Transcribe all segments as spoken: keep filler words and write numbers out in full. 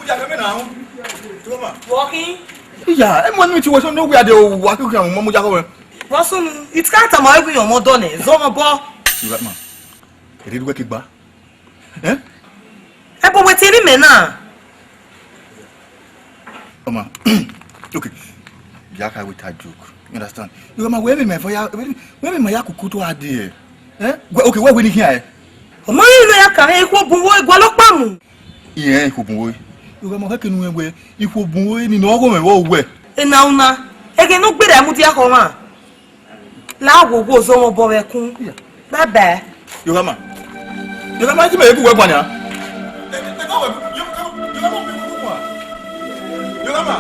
Ya, come now. Come on. Walking. Iya, ẹ mọ ni ti wọ sọ ne wia de o, wa kikun mu mu ya ko wẹ. Vbọ sunu, it can't tama egbe yan ọmọ dọ nẹ, zọ ọmọ bọ. Ighẹ ma, ẹ rhirhi wẹ ke gba. Eh? Ebo wẹ te rhie mẹ na. Ọma, okay. Ya ka wẹ ta joke. You understand? Ighẹ ma, wẹ vbe mẹ fọ ya, wẹ vbe mẹ ya kuku to a de. Eh? Wẹ, okay, wẹ wẹ ni khian ẹ. Ọmọ rẹ ya ka ikhuo bun wo igualọ kpamu. Irẹn ikhuo bun wo. Ighẹ ma, khẹ kenu wẹ ikhuo bun wo ni ne ọ gho mwẹ vbe uwẹ. Ena una, ẹghẹ ne u gberra mudia khọ mwa. La wo wo zọ mwẹ obọ vbe ẹkun. Bye bye. Ighẹ ma. Ighẹ ma, ti mẹ ye gu wẹ guan nia. Ighẹ ma.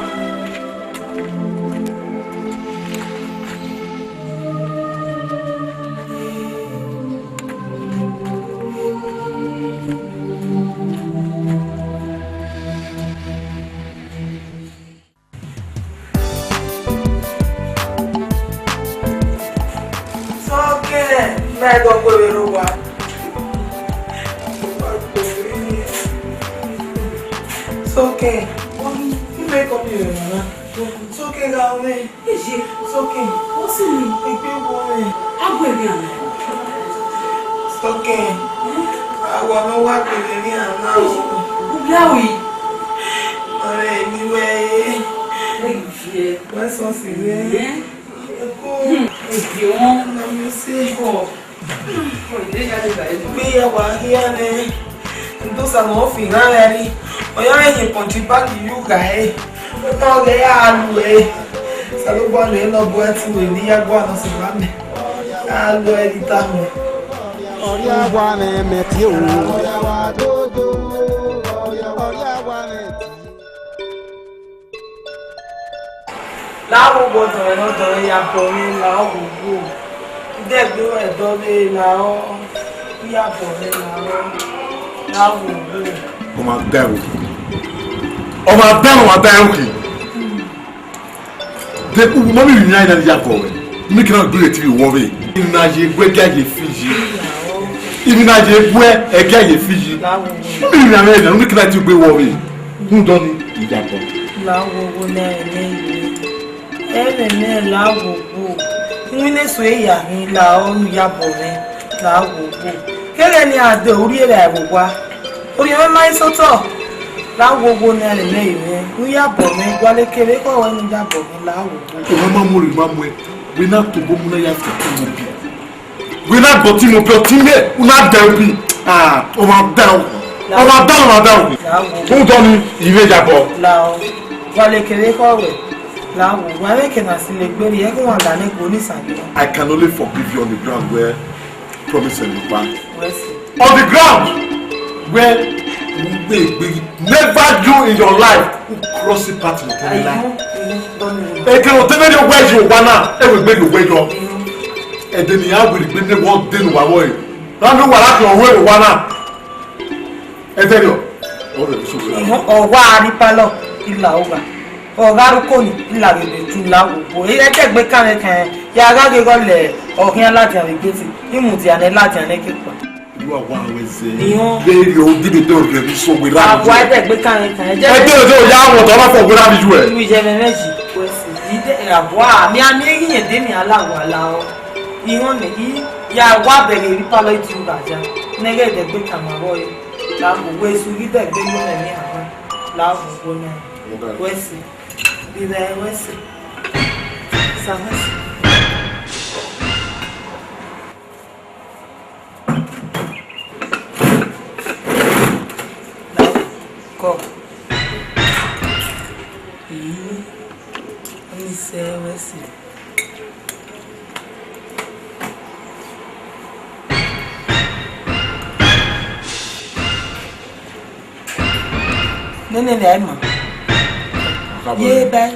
Soke, mẹ dọ kue vbe rre owa. Soke, mẹ kọ mi vbe mama. Soke, gha mwẹ. Soke, what's in me? Egbe wọ mwẹ. Agbẹnrian. Soke, awa ne wa gbẹnrian na. Ubia wi. Ọrẹ mi wẹ. Egbe. Wẹ sọ si wẹ. Eko. Egbe wọn. Na mi se. Ko. Gbe ya wa hia nẹ, dosa ne ọ fi ghan gha rri, ọ ya rẹn hin pọnti bag yu gha ẹre, ọ ghe ya lu ẹre. Osanobua ne nọ bu ẹtin wẹ ne I ya guan nọ sẹ evba mẹ, a lu ẹre rhie ta họn. Ọrriawa mwẹ mẹ tie o. Ọrriawa mwẹ tie. La wo wo dọnrẹ ne ọ dọnrẹ ya bọ mwẹ la wo wo. Idẹgbe wẹ dọ vbe la ọ, ya bọ mwẹ la ọ, la wo wo. Ọ ma da ẹvbo. Ọ ma da ẹvbo, ọ ma da ẹvbo khin. De uwu mọ mi rhie iran na ya bọ wẹ. Mi kina gbe re ti vbe wọ vbe. Ina ye gbe ga ye fi yi. Ina ye gbe ga ye fi yi. Mi rhie iran na, mi kina ti gbe wọ vbe. Rhunmwuda ọnii, I ya bọ. La wo wo ne ẹmwẹ ire. Ẹmwẹ ne la wo wo. Iwinna eso eya hin la ọ ne u ya bọ mwẹ. La wo wo. Keghe ne a de urrie vbe ẹvbo owa. Orhiọn mwẹ ma i sotọ. La wo wo ne ẹmwẹ ire. Ne u ya bọ mwẹ. Gualọ kere ekhọe ruẹ ne u ya bọ mwẹ. La wo wo. Ọmwa ma mu rre, ma mu ẹn. Wẹ na tobọ mu na ya fi obi. Wẹ na gbe ọtẹn mwẹ, ọtẹn mwẹ, u na da obi. Ah, ọ ma da o. Ọ ma da, ọ ma da o. Rhunmwuda ọnii, I vbe ya bọ. La o. Gualọ kere ekhọe ruẹ. La wo, wa vbe ke na si le gberi, ẹghẹ wa la ne go ni sa gbe. I can only forgive you on the ground where promise and goodbye. Wẹ si. On the ground where you may be, never you in your life who cross the path in the life. Eke no tebe de wẹ yo wa na, e wẹ gbe yo wẹ yo. Ẹdẹ ne iran wiri gbe ne wọ de ne uwa vbọ re. Ra ne uwa ra khian ọrhuẹrẹ owa na. Ẹdẹrriọ, ọ rẹ vbe sokpan. Ehọ, ọ wa rri palọ, I la ogha. Ọ gha rre uko ni, I la vbe ebe tu, la wo obo. Ẹdẹgbe kanmwẹ kanmwẹ, ya gha ghe ghe ọ lẹ ọghian ladian vbe gate, I mudia nẹ ladian nẹ ke kpa. Irú àwa wẹ zẹ. Iran. Vbe rhie odibo do rhie vbe iso wẹ ra. Àwa ẹdẹgbe kanmwẹ kanmwẹ. Ẹdẹ do ya wọn tọ ma fọ wẹ ra vbe iye. Iru iye mẹ mẹ ji. Wẹ si, ide, àwa, mi a miẹn ghi yẹn de mi a la wa la ọ. Iran nẹ, I ya wa bẹghe rri palọ I di ugha dia. Nẹghẹ ẹdẹgbe kanmwẹ vbọ re. La wo, wẹ su ghi dẹgbe yo mẹ ni avan. La wo wo na. Wẹ si. Bi vbe wẹ si. Sa wẹ si. Kọ. Ii, ọ ni sẹ wẹ si. Nene vbe a ima. Ye bye.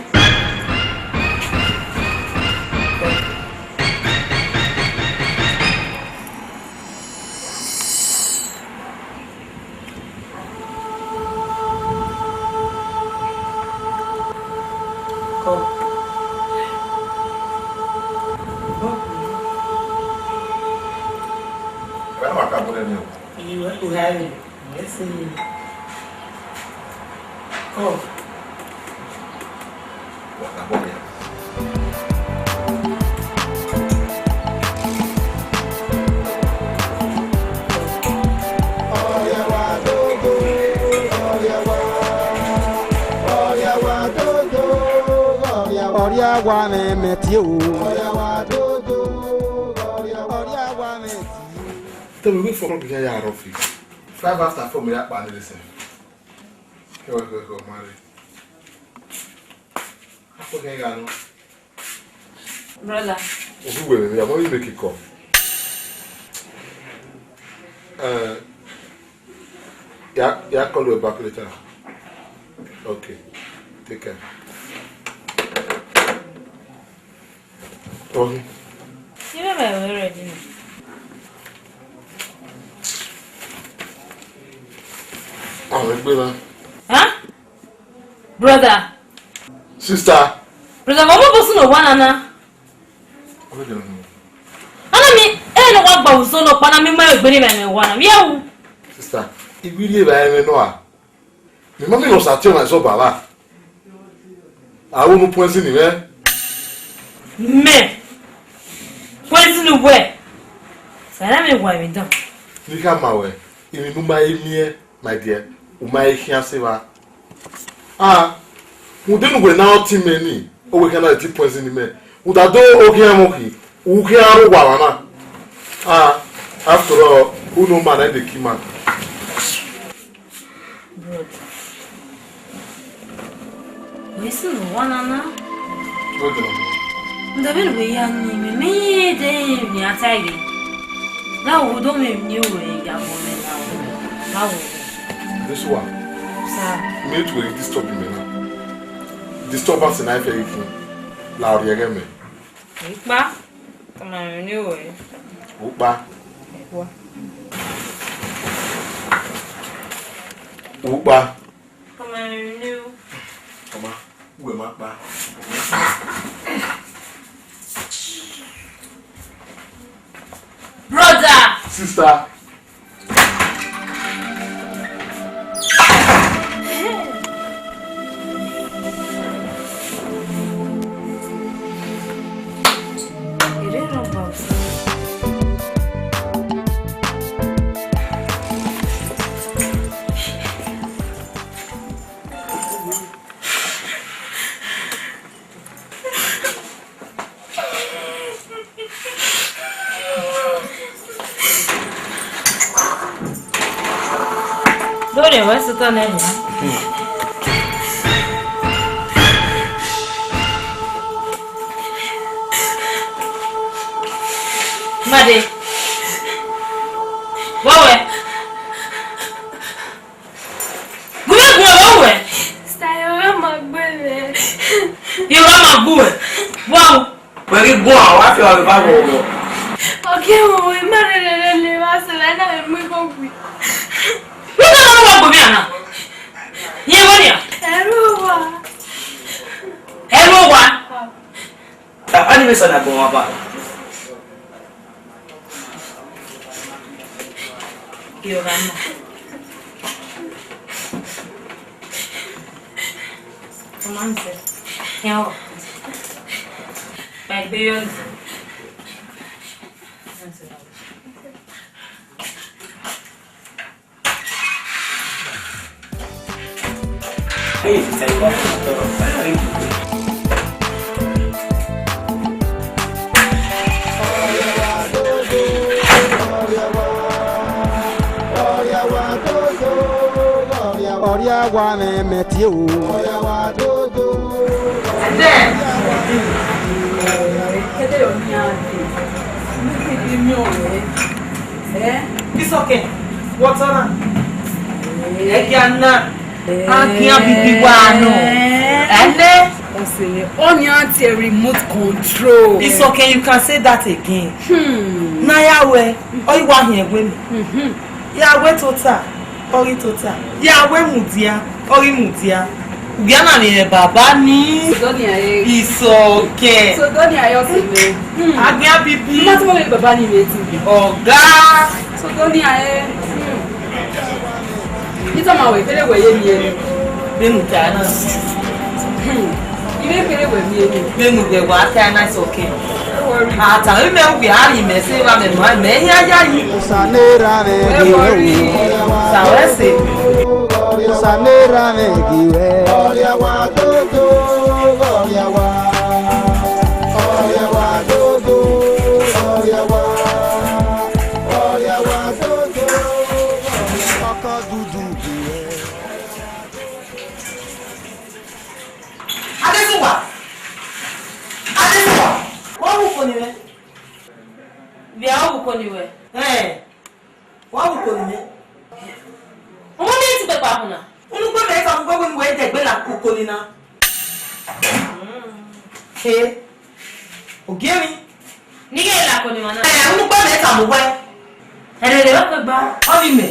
Come. Come. Where am I coming in? You are behind me. Yes, sir. Wa ka bọ ya. Ọrria wa mwẹ mẹ tie o. Ọrria wa mwẹ tie. Tell me, wait for me, ya rọ fi. Five after four, me ya kpa ni listen. Kẹwẹ, kẹwẹ, kẹwẹ, ma rre. Akpọ kẹ gha nọ. Brother. Obi wẹ me, I'm only make a call. Uh, yeah, yeah, call you back later. Okay. Take care. Okay. You never ready. Àwọn ẹgbẹ́ náà. Huh? Brother. Sister. Brother, vbọ vbọ sunu wa nana? Ana mi, e ne wa gba uzo no kpa na mi ma egbe ni mẹ wa na. Mi ewu. Sister, I will leave I no a. Mi ma mi no sa tie na so baba. A wo nu poison ni mẹ. Mẹ. Poison wẹ. Sara mi wa mi dan. Ni ka ma wẹ. Imi nu ma emi My dear, u ma he khian sẹ evba. Ah, rhunmwuda ne uwẹ na ọtẹn mẹ ni, ọ wẹ khian na ti poison mẹ. Rhunmwuda do okhian mwẹ okhi, u khian aro owa mwa na. Ah, after all, unu ma na dey kill man. Brother. Wẹ sunu wa nana? Brother. Ndabẹ ne uwẹ ya ni mẹ, mẹ de emwi a ta ẹre. Na wo do mẹ emwi ne uwẹ ya vọ mẹ na o. Na wo. This one. Sir. Me to disturb me now. Disturbance na ife ikin. La ori ẹghẹ mẹ. Ikpa. Tama emwi ne uwẹ. Ukpa. Wa. Ukpa. Come on, you. Come on. Uwẹ ma kpa. Brother. Sister. Dore wẹ sotọ nẹ nia. Made. Vbọ wẹ? Gu mwẹ gu mwẹ vbe uwẹ. Sista, iroro ma gbe mwẹ. Iroro ma gbe uwẹ. Vbọ? Wẹ ghi guan, wa fi ọre vbe agbọn wọ. Ọ gie mwẹ, ima rherhe rre ne evba sẹ, ne a vbe mu igho gui. Vbene ọ wa gbe mwẹ na? Rẹn vbọ nia? Ẹrhu owa. Ẹrhu owa? A, a ni vbe sẹ ne agbọn mwa ba. Iroro ma. Ọma nse. Yan wa. Ba egbe yo nse. Ọrria wa mwẹ mẹ tie o. Ẹdẹ, kẹdẹ yọ ni a de, mi ti di mi ọrẹ. Eh? Isọkẹn, wọtọ na. Ẹgia na, agian bibi wa nọ. Ẹnẹ. Ọsẹ, ọni a tie remote control. Isọkẹn, you can say that again. Hmm. Na ya wẹ, ọ i wa hiẹn ẹwe mẹ. Mhm. Ya wẹ tota, ọ ghi tota. Ya wẹ mudia, ọ ghi mudia. Ugia na ni rẹ baba ni. Sodonia e. Isọkẹn. Sodonia e ọsẹ mẹ. Hmm. Agbẹn abibi. Ima tọ ma wẹ baba ni mẹ ti. Ọga. Sodonia e. Hmm. Ita ma wẹ, kẹdẹ wẹ ye ni ẹre. Vbene u ta na. Hmm. I vbe kherhe wẹ miẹn emwi. Vbene uwẹ wa ta na sẹ ọkẹn. Ẹ wọ rri. A ta, emwi mẹ uwẹ a rri mẹ sẹ evba mẹ nọ, mẹ hia yayi. Osa ne erha mwẹ gie wẹ o. Sa wẹ sẹ. Osa ne erha mwẹ gie wẹ. Ọrhia wa dodo, ọrhia wa. Ọrhia wa dodo, ọrhia wa. Ọrhia wa dodo, ọkọ dudu gie wẹ. Adesuwa! Adesuwa! Wa wu uko ni mwẹ. Via wu uko ni wẹ. Ẹn, wa wu uko ni mwẹ. Ọmọ mi ti kpekpa kuna. Unu gbe mẹ ta mu gbogbo ni wẹ dẹgbe la uko ni na. He. Ogiemwi. Ni ghe la uko ni ma na. Ẹ, unu gbe mẹ ta mu wẹ. Ẹrẹrẹ ọ kpegba. Ọ ni mẹ.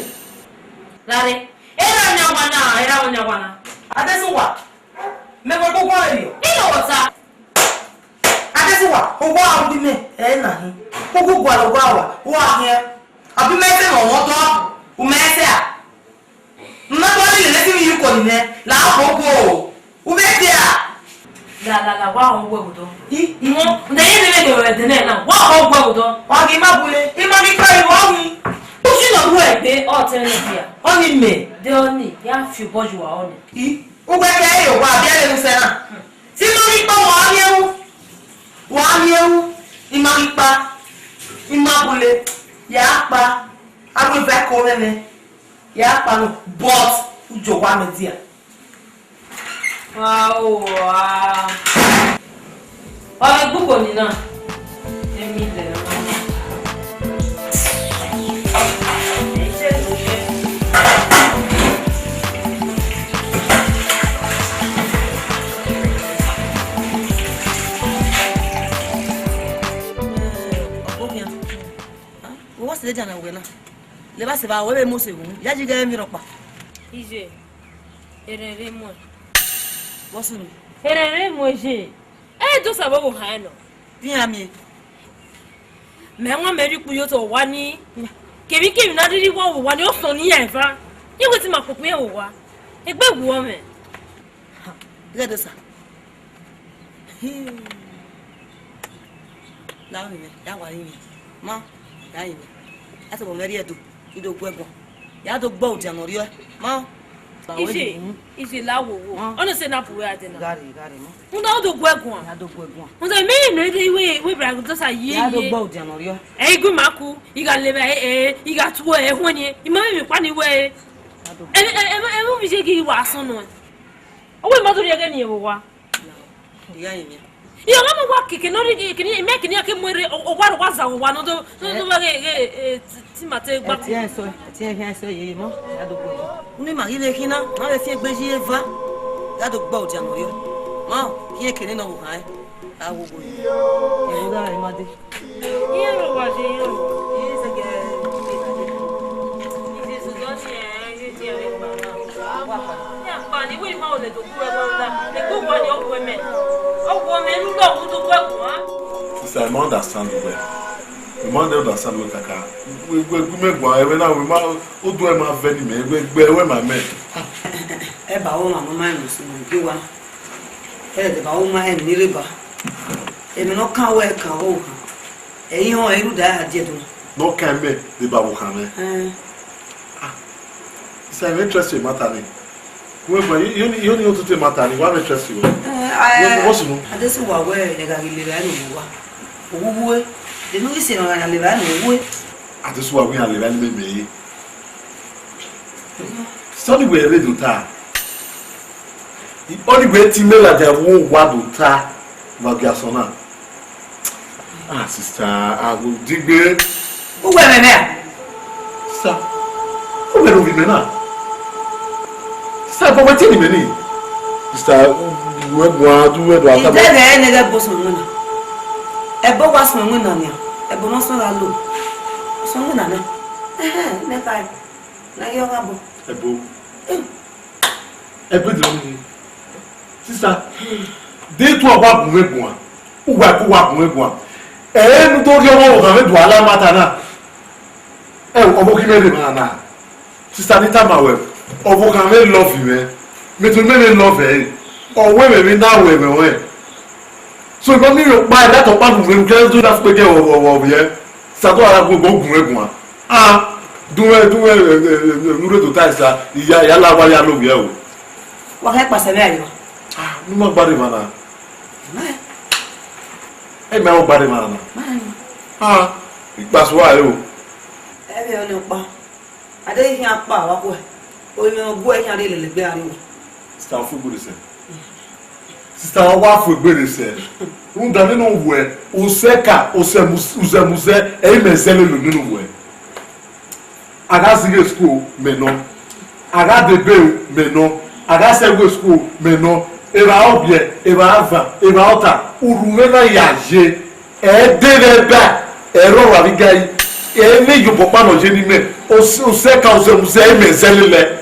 Lare. Erha ọyan wa na, erha ọyan wa na. Adesuwa, mẹ wẹ gbogbo ẹre. Ino wọ ta. Adesuwa, owa ọghe mẹ, ẹ na hin. Ugu gualọ owa wa, uwa hiẹn. Abi mẹ te nọ wọn dọ, u mẹ sẹ a. Mma gba ni lele ti mi yuko ni nẹ, la ogogo. U vbe dia. La, la, la, wa họn uwẹ vbe odọ. I? Wọn, nde ye ne mẹ gẹrẹ ẹdẹ nẹ na, wa họn uwẹ vbe odọ. Wa ghi ma bule, I ma ghi kpa iruo ọnii. Usi nọ ru ẹgbe, ọ tẹ nẹ dia. Ọnii mẹ. De ọnii, ya fi obọ yu wa ọnii. I? Uwẹ kẹ ẹre owa, biẹ vbe ru sẹ na. Te I ma ghi kpa, wa miẹn ru. Wa miẹn ru, I ma ghi kpa. I ma bule, ya kpa. Aro eva ẹko mwẹ nẹ. Ya kpa nọ, but u jọ owa mẹ dia. Wa o, wa. Ọ vbe gbe uko ni na. Emwi lẹ na. Ọ vbe khian. Vbọ sẹ dia na wẹ na? Levba sẹ evba, wẹ vbe mu sẹ vbe unu. Ya yi ghẹ emwi rhọkpa. Iye, erhẹn vbe muẹn. Vbọ sunu? Erhẹn vbe muẹn ye. Ẹ do sa vbe ohan ẹn nọ. Vbe iran miẹn? Mẹ wan mẹ rhie ukpu ye otọ owa ni. Kevbikevbi ne a rhirhi wa vbe owa ni, ọ sọn ne iran eva. Iwẹ te ima kpokpo iran vbe owa. Egbe wuọ mwẹ. Ighẹ do sa. Hmm. La rinmwian, ya wa rinmwian. Ma, ya rinmwian. A tobọ mwẹ rhie do, I do guẹ guan. Ya do gbe odian ne ọ rriọ. Ma. Iye, iye la wowo. Ma. Ọ nọ sẹ ne a bu wẹ a dẹ na. Gari, gari, ma. Rhunmwuda ọ do guẹ guan. Ya do guẹ guan. Rhunmwuda mẹ i nọ iwe, iwe bra do sa ye. Ya do gbe odian ne ọ rriọ. Ẹ i gu ima ku, I gha levba ẹ, ẹ, I gha tuẹ ẹ huẹn niẹn. I ma vbe emwi kpa ni wẹ ẹ. Ya do gbe. Ẹ, ẹ, ẹ, ẹ, ẹ, vbe ovbi iye ghi wa sọn nọ. Ọ wẹ ma do rhie ẹghẹ ni vbe owa. Iya yin mẹ. Iye ọmọ wa keke nọ rhie keke ni, mẹ keke ni a ke mu erha, ọ wa rọ wa za vbe owa nọ do, do, do wa ghe, ghe, eh, ti, ti ma te gba. Ẹtin ẹsọ, ẹtin ẹsọ ye ma, ya do gbe. Unu ima ghi vbe khin na, ma vbe fi egbe yi eva. Ya do gbe odian nọ yo. Ma, khin keke ni nọ vbe ohan. A wo gbe. Iye da ma de. Iye ro wa je yo. Iye se ge. Iye se do ni e, iye ti e gba na. Wa pa. Ya pa ni we ma ole do ku e wa la. E ku wa ni o ku e mẹ. O ku o mẹ nu do ku do ku e ku, ha? Sister, I ma understand you well. I ma dey understand well kaka. We, we, we me gua, we na, we ma, o do e ma vẹ ni mẹ, we gbe we ma mẹ. Ẹ ba wo ma, mo ma ẹ mu sunu, gbe wa. Ẹ dẹ ba wo ma ẹ ni re ba. Emi ne ọ kan wẹ kan vbe ohan. Ẹ i họn ẹre u da a die do. Ne ọ kan mẹ, de ba vbe ohan mẹ. Ẹn. Ah, it's an interesting matter ni. Wẹ gba, you, you, you need to take matter ni, wa vbe interest you. Ẹn, Wẹ, what's no? Adesuwa wẹ ẹ gha ghi levba ẹre ne owa. Owuwe. De ne u ghi sẹ ne ọ gha levba ẹre ne owuwe. Adesuwa wẹ iran levba ẹre ne mẹ ye. Sọni wẹ rre do ta. Ọni wẹ te imẹ ladian vbe owa do ta vbe agiason na. Ah, sister, a gho digbe. Uwẹ mwẹ mẹ a? Sister, uwẹ ne ovbi mẹ na. Sister, but wetin ni mẹ ni? Sister, uwẹ gua, du uwẹ do ata. Idẹghẹ ẹnẹ ghẹ bo sunu na. Ẹbo wa sunu na nian. Ẹbo ne ọ sunu la lo. Sunu na nẹ. Ẹhẹn, mẹ ka. Na ghi ọgha bọ. Ẹbo. Ẹbo de ọni. Sista, de tu ọwa gun mwẹ guan. Uwa ku wa gun mwẹ guan. Ẹ nu do rhie ọmọ ọghan mwẹ do ala mata na. Ẹ ọmọ kí mẹ rhe ma na. Sista ni tama wẹ, ọvbokhan mwẹ love mwẹ. Mẹ to mẹ vbe love ẹre. Ọ wẹ mẹ vbe na wẹ ẹmwẹ ọnrẹn. So, ma mi rhie ọkpa, that ọkpa ne u rre, u kẹ do na fukpe jẹ vbe, vbe, vbe, vbe, Satan a gha gu egbe gun ẹguan. Ah, dunmwẹ, dunmwẹ, eh, eh, eh, eh, ne u rre tota ẹsa, I ya, I ya la owa ya lovbiẹ o. Wa khẹ kpasẹ vbe a ye evba? Ah, ne u ma gba rre evba na. Ma. Ẹ ma gba rre evba na. Ma. Ah, ikpasua ẹre o. Ẹ vbe ọnii ọkpa. A deghẹ I khian kpa vbe akhuẹ, orinmwẹ ne ọ gu ẹre khian rhie lele egbe a rrie owa. Sister, ọ fu egbe rre sẹ. Sister, ọ wa fu egbe rre sẹ. Rhunmwuda nene uwẹ, usẹ ka, usẹ mu-, usẹ mu zẹ, ẹ i mẹ zẹ lele nene uwẹ. A gha zighe school, mẹ nọ. A gha debe, mẹ nọ. A gha sẹ ẹvbo school, mẹ nọ. Evba ọbiẹ, evba avan, evba ọta, urhu mwẹ na ya ye. Ẹ deghẹ ba, ẹ rrọọ vbe avbe igari, ẹ i vbe ye obọ ọkpa ne ọ ye ne imẹ, osẹ, osẹ ka, usẹ mu zẹ, ẹ i mẹ zẹ lele.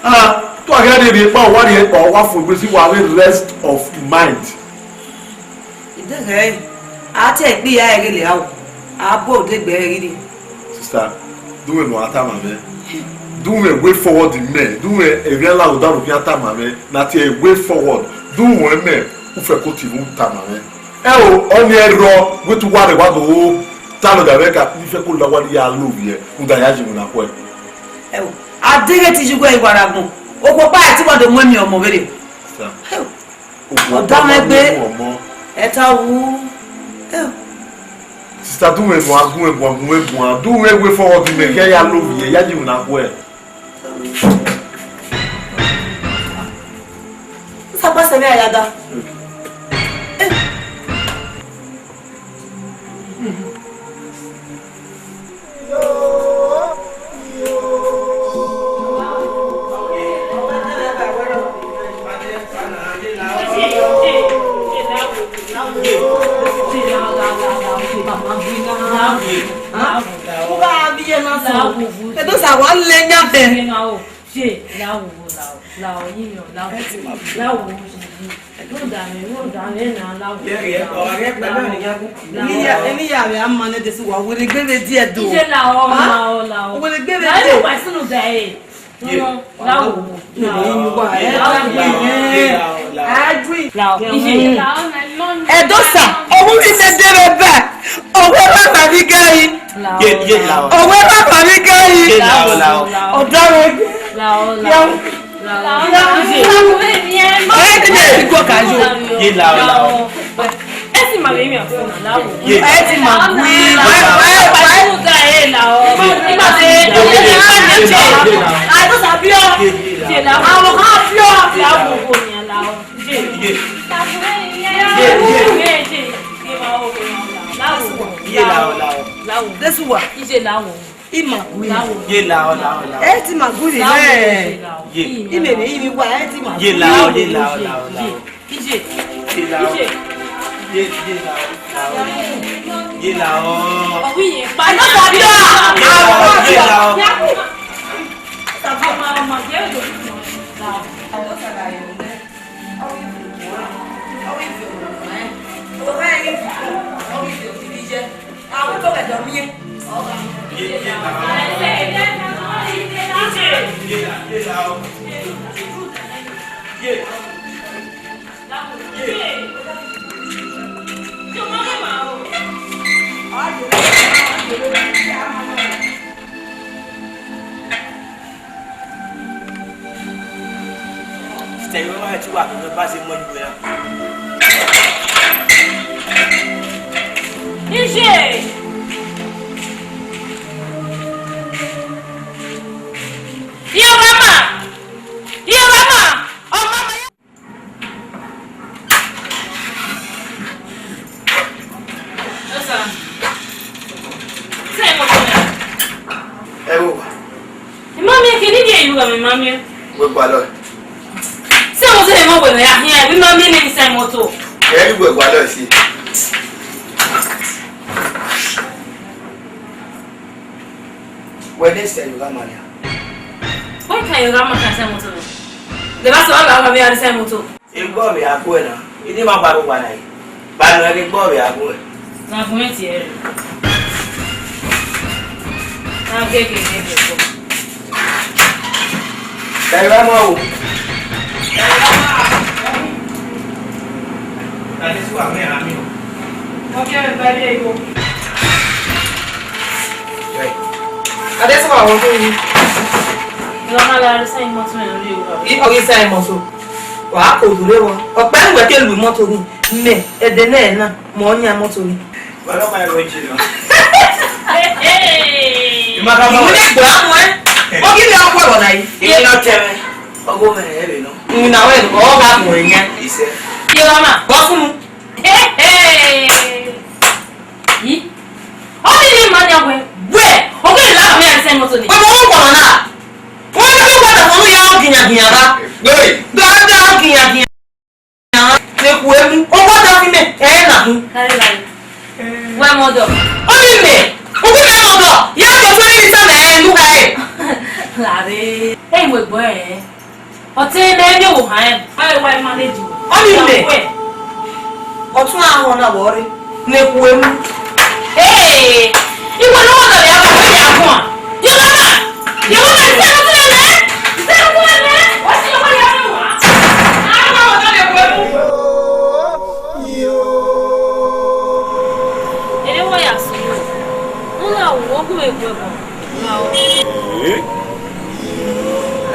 Ah, te a gha rhie rhie kpa, ọ wa rhie kpa, ọ wa fu egbe si wa vbe rest of mind. Ideghẹ ẹre, a tie ẹre ikpia ẹre ghele aro, a bu odegbe ẹre ghi rrie. Sister, dunmwẹ ne u ra tama mwẹ. Dunmwẹ way forward mẹ, dunmwẹ emwi a la odaro khian tama mwẹ, na tie way forward. Dunmwẹ mẹ, u fẹko tivun tama mwẹ. Ẹ o, ọnii ẹre rrọọ, wẹ te uwa rre wa do ta nọ da mwẹ ka, ne I fẹko la owa ne I ya lovbiẹ, rhunmwuda ya ye iwinna khuẹ. Ẹ o, a deghẹ te I ye uwẹ, I wa rre agbọn, okhuo ọkpa ẹre te I wa do mu ẹmwẹ ọmọ vberriọ. Sister, ẹ o, okhuo ọkpa ọda mwẹ ma gbe, mu ọmọ. Ẹ ta wu. Ẹ o. Sister, dunmwẹ guan, dunmwẹ guan, dunmwẹ guan, dunmwẹ way forward mẹ, khian ya lovbiẹ, ya ye iwinna khuẹ. Nsakpa sẹ vbe a ya da. Edosa wa le yan bẹ. Ye, la wo, la wo, la wo, yinmwi, la wo, la wo, rhunmwuda mwẹ, rhunmwuda mwẹ na, la wo, la wo. Emwi ya, emwi ya vbe a ma nẹ Jesu wa, were gbe vbe die do. Iye la o, la o, la o. Were gbe vbe die. La wo, la wo, la wo. Iye. Edosa, ọ wu vbe dede vbe ba, ọ wẹ ba ba vbe igari. Ye, ye la o. Ọ wẹ ba ba vbe igari. Ye la o, la o. Ọdọ rẹ. La o, la o. Ye la o, la o. Ẹ ti mẹ ti gọ ka yo. Ye la o, la o. Ẹ ti ma vbe mi ọfọ na, la o. Ye. Ẹ ti ma gui. Ẹ, ẹ, ẹ. Ẹ la o. Ẹ ma se. Ẹ ma se. Ẹ ma se. Ẹ ma se. Ẹ ma se. Ye la o. Àwọn kan fi ọ. La o, la o. Ye. Ye. Ye, ye. Ye, ye. Ye, la o, la o. La o. Jesu wa. Iye la o. Ima gui. Ye la o, la o, la o. Ẹ ti ma gui rẹ. Ye. Ime rẹ, imi wa, ẹ ti ma gui. Ye la o, ye la o, la o, la o. Iye. Ye la o. Iye. Ye, ye la o, la o. Ye la o. Ọwọ iye pa. Ye la o, ye la o. Sẹ, irẹn ọnrẹn te uwa koko ba sẹ mọ iwe na. Iye! Iye, ọmọ ma! Iye, ọmọ ma! Ọmọ ma! Ẹvbo. Imami, kẹ ne I gie ye ughẹ mẹ, imami. Wẹ gbalọ. Sẹ moto ne imọ wẹ mẹ ya khian, imami ne sẹ moto. Ẹ i wẹ gbalọ si. Wẹ ne sẹ yo gha ma nia. Wẹ kan yo gha ma kan sẹ moto nọ. De ba sẹ wa gha ma vbe a sẹ moto. Egbe ọvbe a gu ẹe na, I ni ma gba rre owa na re. Ba nọ ẹre egbe ọvbe a gu ẹe. Na gun ẹn tie ẹre. Na gege gege kọ. Ẹre ma wo. Adesua mwẹ a miẹn. Ọ ke ẹmwẹ ba rrie igho. Adesua, wọ khin? Ẹ ma la sign imọto ẹre rrie igho. Ọ ghi sign imọto. Wa ko dore wọ. Ọ kpẹre wẹ ke lu imọto ghi. Mẹ, ẹdẹ nẹ na, mẹ ọ yan imọto ghi. Wẹ lọ ma ẹrọ je nọ. Hey, hey. Ima ka ma. Iwẹ ne gba mu ẹ. Ọ ghi vbe ọkọ ẹbọ na yi. Iwẹ na tẹ mwẹ. Ọgọ mwẹ ẹ vbe nọ. Iwẹ na wẹ, ọ gha mu ẹ yan. Isẹ. Iye wa ma. Bọ fun. Hey, hey. Yi. Ọ ni ni ma nya wẹ. Wẹ, ọ ghi la mẹ ẹsẹ mọto ni. Wẹ, mo kọ na. Wẹ, mo kọ na, mo ya ginya ginya ra. Hey. Da, da, ginya ginya. Ne ku emu, owa da fi mẹ, ẹ na hu. Kare, kare. Wẹ mọ dọ. Ọ ni mẹ, u ghi mẹ mọ dọ, ya mẹ fẹ ni ta mẹ ẹ lu ha ẹ. Kare. Ẹ wẹ gbọ ẹ. Ọtẹn mẹ ẹ miẹn wo ha ẹ. Ẹ wa manage. Ọ ni mẹ. Ọtun ahọn na wọ rre. Ne ku emu. Ee, iwẹ ne ọ dọlẹ ya wẹ ya guan. Ye mama, ye mama, ise no tẹlẹ mẹ. Ise no tẹlẹ mẹ. Wẹ si ọmọ ya mẹ wa. A ma wọ dọlẹ ku emu. Ere wọ ya sunu. N na wo gu egbe bọ. Ee?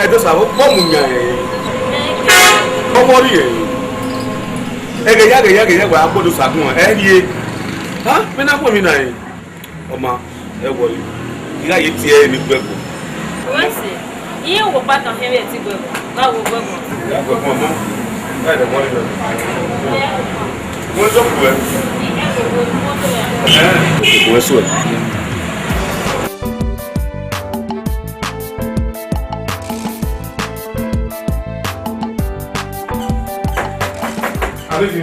Ẹdosa, vbọ mu yan ẹre? Ọmọ rri ẹre? Ẹghẹ ya, ẹghẹ ya, ẹghẹ ya, wa gbodo sa gun ẹ rrie. Ha? Mẹ na khuẹn emwi na rẹn? Ọ ma, ẹ wọrọ. I gha ye tie ẹre ne I gu ẹko. Wẹ sẹ, iye wo kpatan hẹn vbe ẹtin gu ẹko, gha wo gu ẹko. Ya gu ẹko ọmọ. Ẹ dẹ wọrọ. Wọ́n sọ fún ẹ. Wọ́n sọ ẹ. Àbíkí.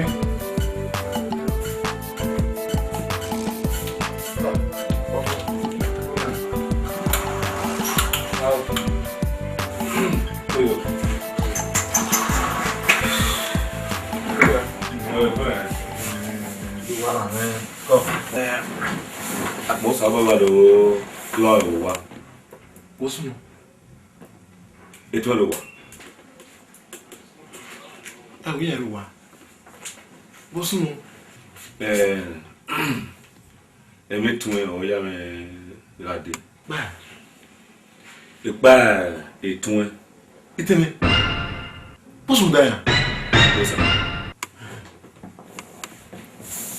Akpọ sa baba do lọ owa. Wo sunu. Etuẹn do wa. Ẹ, wo yẹn do wa. Wo sunu. Ẹ, ẹmwẹ etuẹn ọ ya mwẹ gha dee. Kpa. Ekpa etuẹn. Itẹmwẹ. Bọsu da ya. Yes, sir.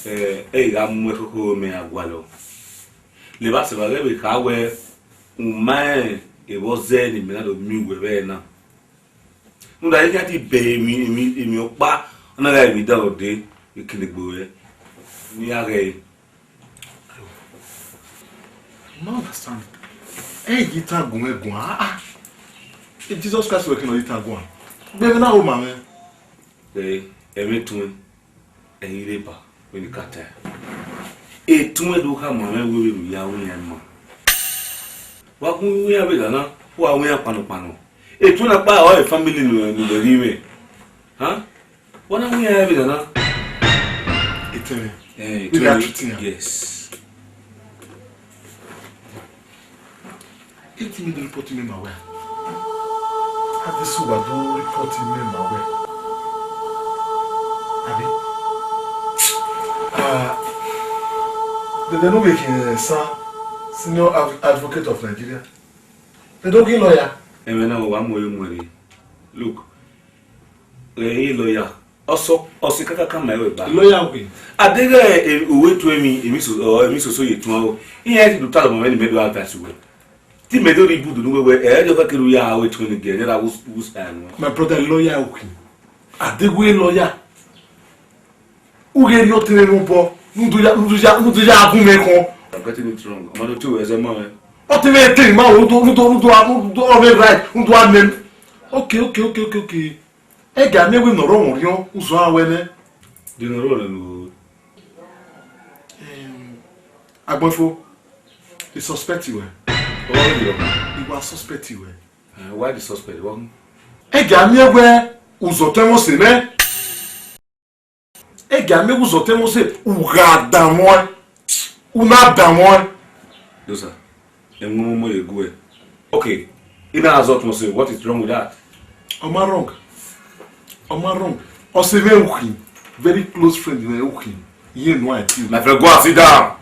Ẹ, ẹ i gha mu ẹkhokho mẹ a gualọ. Levba sẹ vbe a ghẹ vbe kha wẹ, u ma rẹn evbọ zẹ ne imẹ na do miẹn uwẹ vbe ẹre na. Rhunmwuda, I khian ti bẹghe emwi, emwi, emwi ọkpa, ọ na gha emwi dan rhode, ekinegbe ruẹ, ne I ya ghẹ ẹre. I no understand. Ẹ i ghi tan gun ẹre guan, ah, ah. Jesus Christ wẹ kene ọ ghi tan guan. Gbe mwẹ na ho ma mwẹ. Ẹ, ẹmwẹ etuẹn, ẹ i re ba, vbene I ka tae. Etuẹn do khama mwẹ wẹ vbene u ya ru iran ma. Wa gun iran vbe dana, wa ru iran kpanọkpanọ. Etuẹn na kpa ọre family ne, ne uwẹ ghi mwẹ. Ha? Wa na ru iran vbe dana. Etẹn mwẹ. Eh, we gats treat him. Yes. Eti mi do report imẹ ma wẹ. Adesua do report imẹ ma wẹ. Abi? Ah, dede ne u vbe khian sa Senior Ad-, Advocate of Nigeria. Dede u ghi lawyer. Ẹmwẹ na wa mu ẹre mu ẹre. Look, ẹ i lawyer. Ọsọ, ọsẹ kakaka ma ẹre ba. Lawyer win. Adeghẹ, e, uwẹ tuẹ emwi, emwi so, ọ, emwi soso ye tuan o. Iran ti do ta lọmọ mwẹ ne mẹ do advice wẹ. Te imẹ do rhie ibudu ne uwẹ wẹ, ẹ, ẹ, ọ kere u ya ru etuẹn ne gẹ, ne ra wu, wu sa nuẹn. My brother, lawyer win. Adeghẹ lawyer. U ghe rhie ọtẹn mwẹ obọ, ne u do ya, ne u do ya, ne u do ya gun mwẹ khọn. You're getting it wrong. Ọmọ do te wẹ ẹzẹ ma mwẹ. Ọtẹn mwẹ te ma wo, ne u do, ne u do, ne u do, ne u do, ọ vbe right, ne u do a nẹ. Okay, okay, okay, okay, okay. Ẹ ga miẹn wẹ ne ọ rọvwọn orhiọn, uzọ a wẹ nẹ. De ne ọ rọvwọn orhiọn? Em, Agbọnfo, I suspect wẹ. Ọ rọ rọ. I wa suspect wẹ. Eh, why the suspect? What? Ẹ ga miẹn wẹ uzọ tẹn mwẹ ọse nẹ. Ẹ ga miẹn wẹ uzọ tẹn mwẹ ọse, u gha danmwẹ, u na danmwẹ. No, sir. Ẹmwẹ ọmọ ye gu ẹ. Okay, I na azọ tọn sẹ, what is wrong with that? Ọ ma wrong. Ọ ma wrong. Ọse mwẹ ukhin. Very close friend in Uki. Ye no I feel. My friend, go and sit down.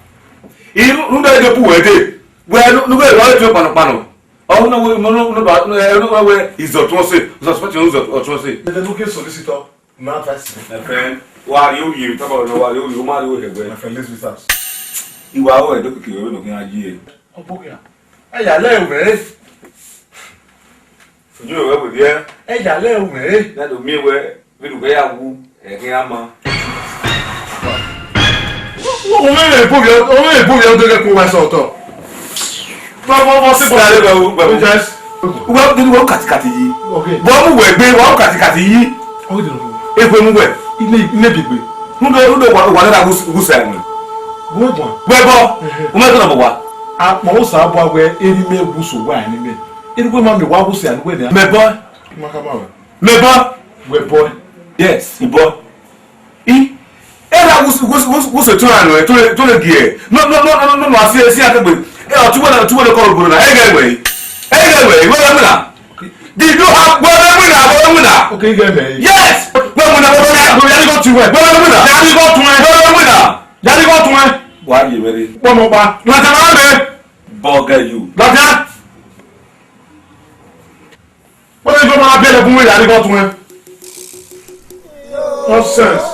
Iru nu de de pu we de. We nu nu we wa tu kpano kpano. Oh no we no no no ba no eh, no we is the trust say. Suspect is the trust say. The local solicitor, no advice. My friend, wa ri o ye, taba no wa ri o ye, ma ri o he gbe. My friend, let's do that. Iwa o e do kike we no kin aye. Obokia. Ẹ ya lẹ o mẹ re. Ojú rẹ̀ wẹ́ kò díẹ̀. Ẹ ya lẹ o mẹ re. Nado mi wẹ, vinu kẹ ya wu, ẹ kẹ ya ma. Ọmọ ẹ bọ via, ọmọ ẹ bọ via ọdọ kẹ kó wa sọ ọtọ. Bọ bọ bọ sí bọ. Sáré bẹ wo, bẹ wo. Yes. Wẹ wẹ wẹ katikati yi. Okay. Bọ mu wẹ gbe, wẹ katikati yi. Okay. Egbe mu wẹ. Ile ile bi gbe. Nudo nudo wa wa na wu wu sa ni. Wẹ bọ. Wẹ bọ. Ehe. U ma tọ na bọ wa. Akpọ Osa bua wẹ eri mẹ wu so wa ni mẹ. Eri wẹ ma mi wa wu sa ni wẹ ni. Mẹ bọ. Ma ka ma wẹ. Mẹ bọ. Wẹ bọ. Yes, ibọ. I. Era wu wu wu wu so tun anu e tun tun gie. No no no no no no asi asi akegbe. E o tubo na tubo ko gboro na. E ge we. E ge we. Wẹ wẹ na. Did you have wẹ wẹ na wẹ wẹ na? Okay, get me. Yes. Wẹ wẹ na wẹ wẹ na. Wẹ ya ni ko tu wẹ. Wẹ wẹ na. Ya ni ko tu wẹ. Wẹ wẹ na. Ya ni ko tu wẹ. Wa ye wẹ re. Pọ mo pa. Na ta na me. Bugger you. Lọta. Wọ́n ní kí wọ́n máa bẹ̀rẹ̀ fún ìyá ní kọ́tún ẹ. Nonsense.